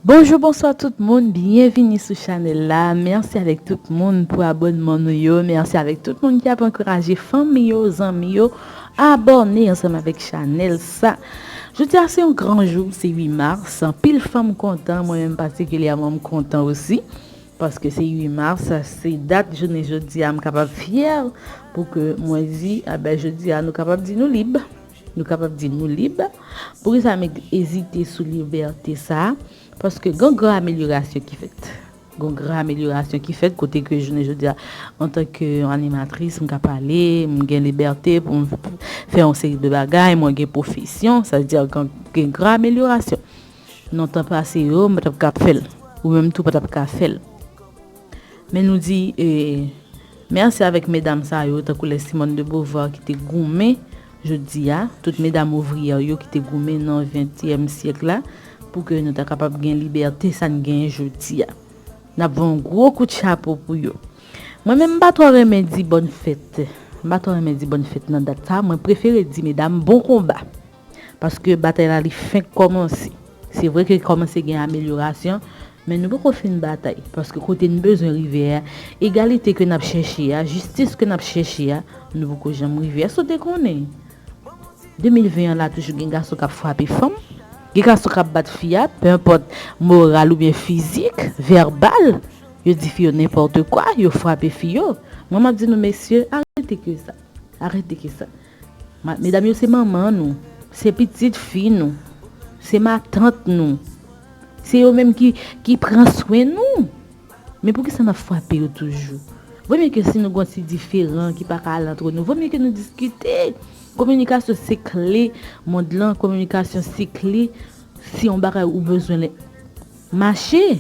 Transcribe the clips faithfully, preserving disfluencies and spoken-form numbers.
Bonjou, bonswa tout moun, byenvini sou chanèl la. Mèsi avèk tout moun pou abònman nou yo. Mèsi avèk tout moun ki ap ankouraje fanmi yo, zanmi yo, abòne ansanm avèk chanèl sa. Jodi a se yon gran jou, se uit mas. Anpil fanm kontan, mwen menm patikilyèman m kontan osi. Paske se uit mas, se dat jounen jodi a m kapab fyè pou ke mwen di, a ben jodi a nou kapab di nou lib. Nou kapab di nou lib. Poukisa m ezite sou libète sa a? Paske gen gran amelyorasyon ki fèt. Gen gran amelyorasyon ki fèt kote ke jounen jodi a, antanke yon animatris, m ka pale, m gen libète pou m fè yon seri de bagay, mwen gen pwofesyon, sa vle di gen, gen gran amelyorasyon. Nan tan pase yo, m pa t ap ka fè l. Ou menm tou pa t ap ka fè l. Men nou di, e, mèsi avèk medam sa yo, tankou lè Simone de Beauvoir ki te goumen jodi a, tout medam ouvriyè yo ki te goumen nan ventyèm syèk la, pou ke nou ta kapab gen libète sa n genyen jodi a. N ap voye yon gwo kout chapo pou yo. Mwen menm, m pa twò renmen di bòn fèt. M pa twò renmen di bòn fèt nan dat sa. Mwen prefere di medam bon konba. Paske batay la li fenk kòmanse. Se vre ke kòmanse gen amelyorasyon, men nou poko fin batay. Paske kote n bezwen rive a, egalite ke n ap chèche a, jistis ke n ap chèche a, nou poko janm rive. Èske w te konnen? De mil ven an la toujou gen gason k ap frape fanm. Gen gason k ap bat fi a, pe enpòt moral oubyen fizik, vèbal. Yo di fi yo nenpòt kwa, yo frape fi yo. Mwen m ap di nou, mesye, arete ke sa. Arete ke sa. Ma- Medam yo se manman nou, se pitit fi nou, se matant nou. Se yo menm ki, ki pran swen nou. Men poukisa n ap frape yo toujou? Vomye ke si nou gen yon ti diferan ki pa ka ale antre nou, vomye ke nou diskite. Kominikasyon se kle mond lan, kominikasyon se kle si yon bagay ou bezwen lè mache.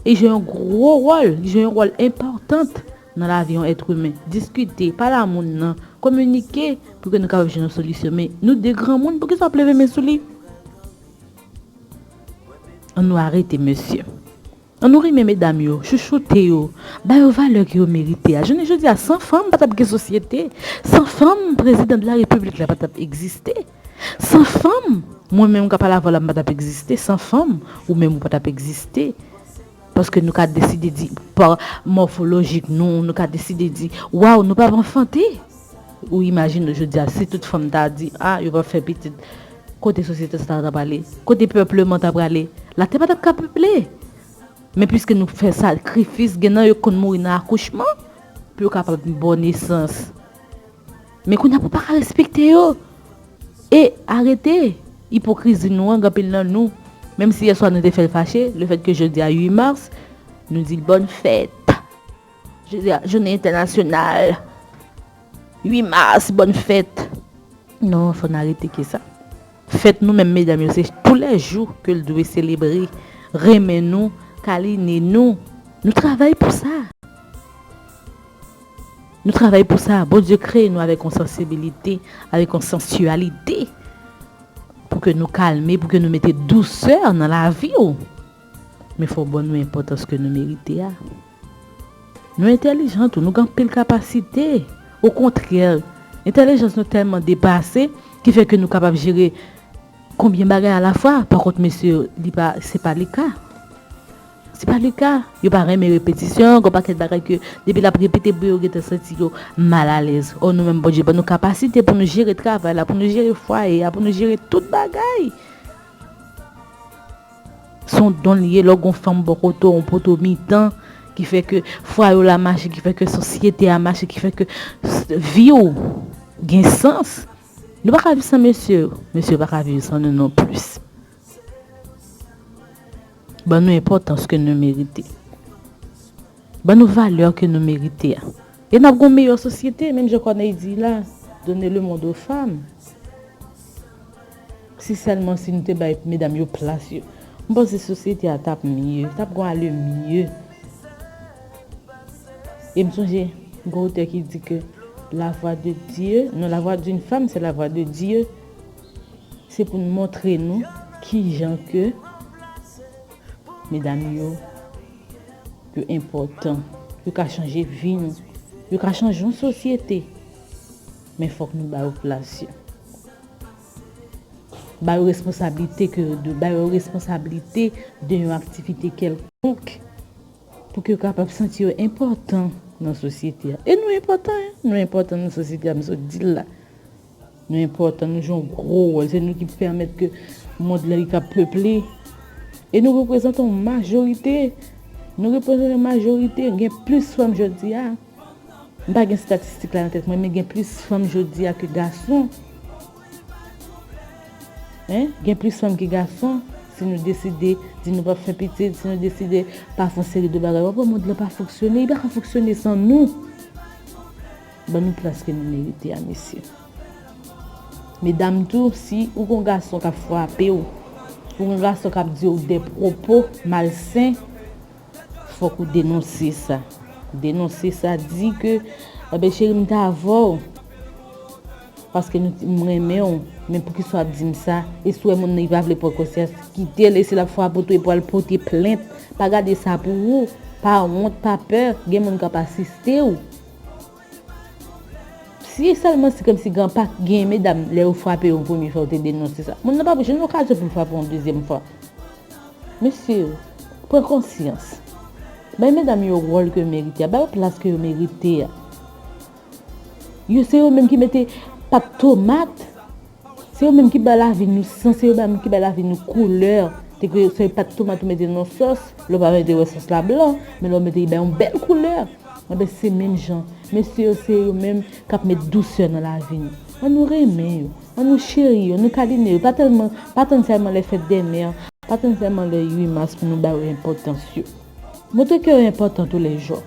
Li jwe yon gwo wòl, li jwe yon wòl enpòtan nan lavi yon èt imen. Diskite, pale a moun nan, kominike pou ke nou kapab jwenn yon solisyon. Men nou de granmoun, poukisa w ap leve men sou li? Ann nou arete, mesye. Ann nou renmen medam yo, chouchoute yo, ba yo valè ke yo merite a. Jounen jodi a, san fanm, pa t ap gen sosyete. San fanm, prezidan de la repiblik la pa t ap egziste. San fanm, mwen menm k ap pale avè w la, m pa t ap egziste. San fanm, ou menm ou pa t ap egziste. Paske nou ka deside di, pa mòfolojik nou, nou ka deside di, waw, nou p ap anfante. Ou imajine w jodi a, si tout fanm ta di, a, yo p ap fè pitit, kote sosyete sa ta prale? Kote pèpleman ta prale? Latè pa t ap ka peple. Men piske nou fè sakrifis, gen nan yo konn mouri nan akouchman, pou yo kapab ba w nesans. Men kounye a pou w pa ka respekte yo. E arete ipokrizi nou an, gen anpil nan nou, menm si yèswa nou te fè l fache, lefètke jodi a uit mas, nou di l bòn fèt. Jodi a, jounen entènasyonal. Uit mas, bòn fèt. Non, fò n arete ke sa. Fèt nou menm medam yo, se toulèjou ke l dwe selebre. Renmen nou, kaline nou. Nou travay pou sa. Nou travay pou sa. Bondye kreye nou avèk yon sansibilite, avèk yon sansyalite. Pou ke nou kalme, pou ke nou mete dousè nan lavi w. Men fò w ban nou enpòtans ke nou merite a. Nou entèlijan tou, nou gen anpil kapasite. Okontrè, entèlijans nou tèlman depase, ki fè ke nou kapab jere konbyen bagay alafwa. Pakont, mesye, li pa, se pa le ka. Se pa le ka. Yo pa renmen repetisyon, gen yon pakèt bagay ke depi l ap repete bri, yo gentan santi yo malalèz. Ò, nou menm, Bondye ban nou kapasite pou nou jere travay la, pou nou jere fwaye a, pou nou jere tout bagay. Se yon don l ye, lè w gen yon fanm bò kote w, yon poto mitan, ki fè ke fwaye w la mache, ki fè ke sosyete a mache, ki fè ke s- vi w gen sans. Nou pa ka viv san mesye, mesye pa ka viv san nou non plis. Ban nou enpòtans ke nou merite. Ban nou valè ke nou merite a. E n ap gen yon meyè sosyete, menm jan Corneille di la, donner le monde aux femmes. Si sèlman si nou te bay medam yo plas yo, m panse sosyete a t ap mye, t ap gen ale mye. E m sonje, gen otè ki di ke la voix de Dieu, non, la voix d'une femme, c'est la voix de Dieu. Se pou n montre nou kijan ke medam yo, yo enpòtan, yo ka chanje vi nou, yo ka chanje yon sosyete. Men fòk nou ba yo plas yo. Ba yo responsablite ke yo dwe, ba yo responsablite de yon aktivite kèlkonk pou ke yo kapab santi yo enpòtan nan sosyete a. E nou enpòtan, hein? Nou enpòtan nan sosyete a, m sot di l la. Nou enpòtan, nou jwe yon gwo wòl. Se nou ki pèmèt ke mond lan li ka peple. E nou reprezante yon majorite. Nou reprezante yon majorite. Gen plis fanm jodi a. M pa gen estatistik la nan tèt mwen, men gen plis fanm jodi a ke gason. Hein? Gen plis fanm ke gason. Si nou deside di nou p ap fè pitit, si nou deside pa fè yon seri de bagay, w ap wè mond lan pa fonksyone, li pa ka fonksyone san nou. Ban nou plas ke nou merite a, mesye. Medam tou, si ou gon gason k ap frape w, ou gon gason k ap di w de pwopo malsen, fòk ou denonse sa. Denonse sa, di ke, enben cheri, m t avè w paske nou, m renmen w, men poukisa w ap di m sa? E si w wè moun nan li pa vle pran konsyans, kite l, e si l ap frape w tou, epi w al pote plent, pa gade sa pou ou, pa wont, pa pè, gen moun k ap asiste w. Si sèlman se kòmsi gen pa gen medam, lè yo frape yon premye fwa, ou te denonse sa. Moun nan p ap jwenn okazyon pou l frape yon dezyèm fwa. Mesye, pran konsyans. Bay medam yo wòl ke yo merite a, ba yo plas ke yo merite a. Yo se yo menm ki mete pat tomat. Se yo menm ki ba lavi nou sans, se yo menm ki ba lavi nou koulè. Te ke se pat tomat ou mete nan sòs, lè w pa mete wè sòs la blan, men lè w mete li bay yon bèl koulè. Enben se menm jan. Mesye yo se yo menm k ap met dousè nan lavi nou. An nou renmen yo, an nou cheri yo, an nou kaline yo. Pa tèlman, pa tann sèlman lè fèt dè mè, pa tann sèlman lè uit mas pou nou ba yo enpòtans yo. Montre ke yo enpòtan toulèjou.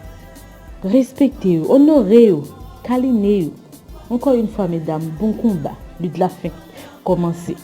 Respekte yo, onore yo, kaline yo. Encore une fois, medam, bon konba. Lit la fenk kòmanse.